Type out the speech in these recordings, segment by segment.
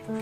Nhà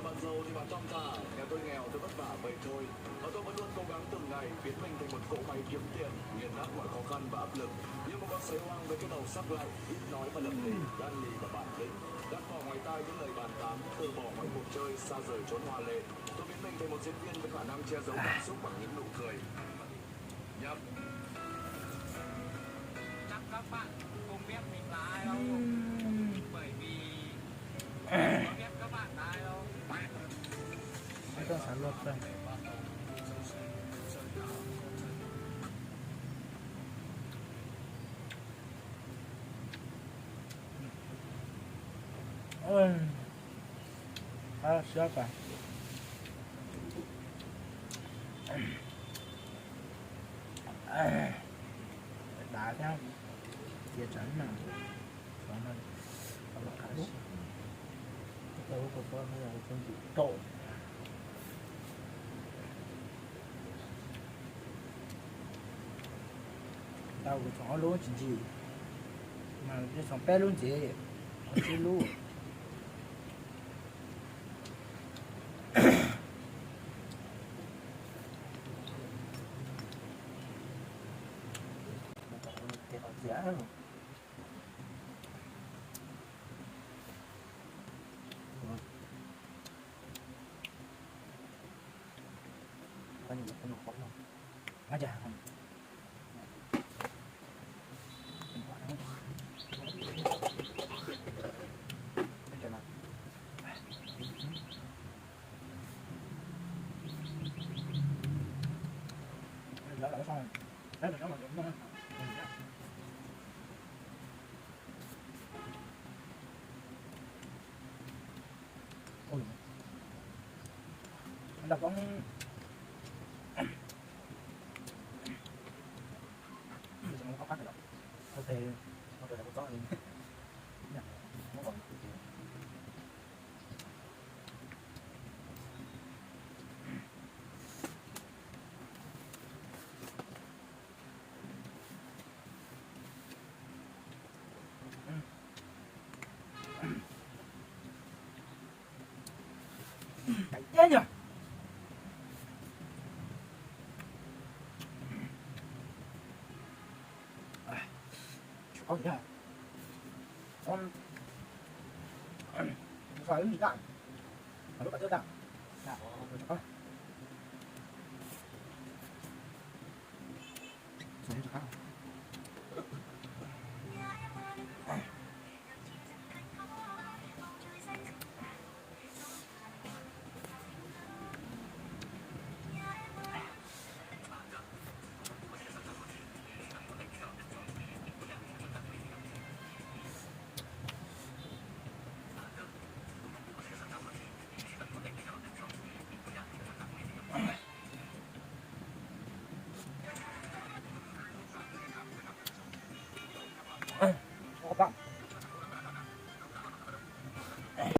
bạn giàu thì bạn tăm tả, nhà tôi nghèo, tôi vất vả vậy thôi. Và tôi vẫn luôn cố gắng từng ngày biến mình thành một cỗ máy kiếm tiền, nghiền nát mọi khó khăn và áp lực. Như một con sói hoang với cái đầu sắc lạnh, ít nói và lầm lì, gan lì và bản lĩnh. Gạt bỏ ngoài tai những lời bàn tán, từ bỏ mọi cuộc chơi, xa rời chốn hoa lệ. Tôi biến mình thành một diễn viên với khả năng che giấu cảm xúc bằng những nụ cười. Chắc các bạn không biết mình là ai đâu. Bởi vì có biết các bạn là ai đâu. Các bạn là người bạn đầu tiên trong sự, sự, sự, sự, Ôi, khá là sướng cả. Đá thế. Chia chắn mà. Có mà. Có cả lúa. Tao có con này là con bị trộm. Tau kuv txhoov ob lub tsis ntsim, mas txhoov peb lub ntxiv, txhoov tsib lub. Ui. Đọc bóng. Không phát được. Có thể, có thể là có gió thì. Nhỉ? Không còn. Ua pam.